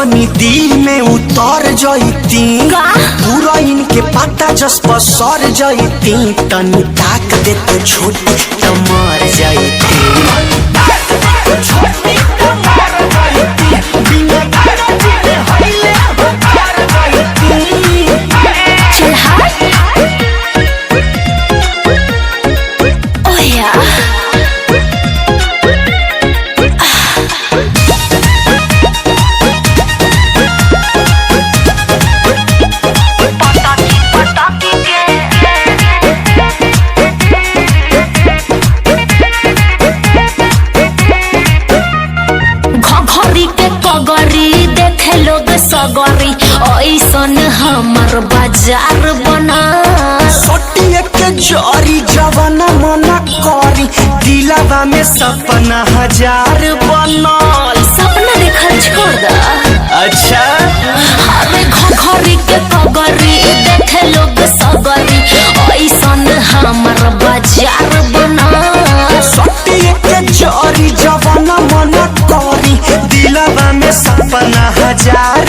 तनी दिल में उतर जईती, का? पूरा इनके पता जस पसर जईती। तनी ताक दे तो छोटी त मर जईती। चल हट। ओ या। घघरी के कगरी देखे लोग सगरी, ऐसन हमर बाजार बना। सटिए के जरी जवाना मना करी, दिलावा में सपना हजार बनल। सपना देखल छोड़ दा। अच्छा। अरे घघरी के कगरी देखे लोग सगरी, ऐसन हमर बाजार बना। सटिए के जरी जवाना मना करी, दिलावा में सपना हजार